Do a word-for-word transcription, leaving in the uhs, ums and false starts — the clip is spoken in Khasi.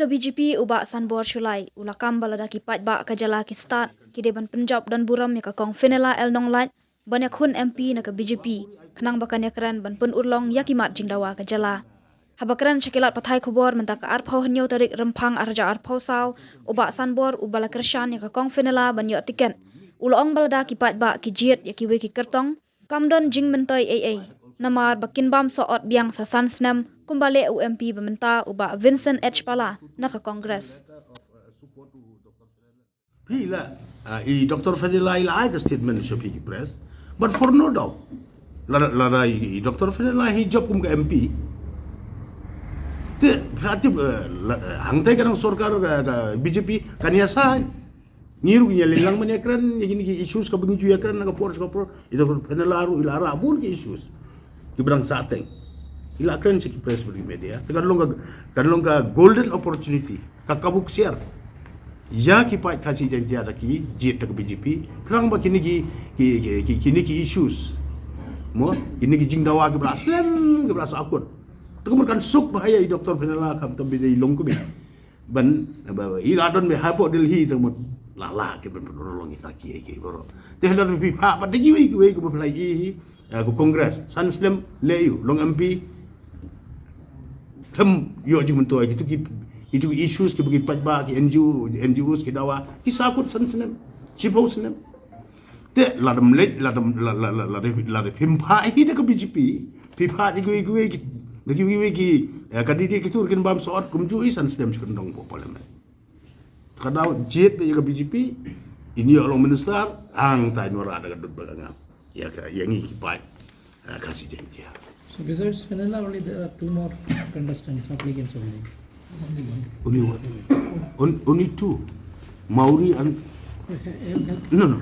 Ka B J P u Bah Sanbor Shullai u la kam ba lada ki paidbah ka jylla ki stad, ki dei ban pynjop don burom ïa ka Kong Fenella L Nonglait ban ïakhun M P na ka B J P, khnang ba kan ïakren ban pynurlong ïa ki mat jingdawa ka jylla. Haba kren sha ki lad pathai khubor mynta ka arphew hynñiew tarik Rymphang arhajar arphew saw, u Bah Sanbor uba la kyrshan ïa ka Kong Fenella ban ïoh tiket, u la ong ba lada ki paidbah ki jied ïa kiwei ki kyrtong, kam don jingmyntoi ei ei. Namar ba kin bam soh ot biang sa san snem, kumba leh u M P ba mynta u Bah Vincent H Pala na ka Congress. Phi la, ah, i Doctor Fenella i la ai ka statement sha phi ki press. But for no doubt. La, la, la, i Doctor Fenella hi jop kum ka M P. Te, phi la tip, eh, la, eh, hangtai ka nang sorkar ka, ka B J P kan ïa sai. Ngi ruh ngi ïa leh lang ban ïa kren, ïa kine ki issues ka ba ngi ju ïa kren na ka por sha ka por. I Doctor Fenella ruh i la rah bun ki issues. Ki ba dang sah teng. I la kren sha ki press bad ki media. Te kan long ka, kan long ka golden opportunity. Ka kabu ksiar. Ïa ki paid Khasi Jaiñtia da ki jied da ka B J P. Khnang ba kine ki, ki, ki, ki, kine ki issues. Mo, kine ki jingdawa ki ba la slem, ki ba la sahkut. Te ka mut kan suk ba ha ïa i Doctor Fenella khamtam ba i dei i long kmie. Ban, ba, ba, i la don ba hapoh Delhi te ka mut la lah ki ban pynurlong ïa ki, ki baroh. Te ha don phi phah bad da kiwei kiwei ki ba phi la i hi. Ah, ka Congress, san snem leh ïa u long M P. Khlem ïoh jingmyntoi, kitu ki, kitu ki issues ki ba ki paidbah, ki N G O, N G Os ki dawa, ki sahkut san snem, shiphew snem. Te lada ym leit, lada, la, la, la, lada, lada phim phah hi da ka B J P, phi phah da kiwei kiwei ki, da kiwei kiwei ki, eh, candidate kitu kin bam soh ot kumjuh i san snem shu kyndong hapoh Parliament. Ka daw jied beit ïa ka B J P, in ïoh long minister, hangta in wanrah da ka dud bad ka ngam. Ïa ka, ïa ngi ki paid, eh, Khasi Jaiñtia. So besides Fenella, only there are two more contestants, applicants only. Only one. On, only two. Mawrie and, no, no.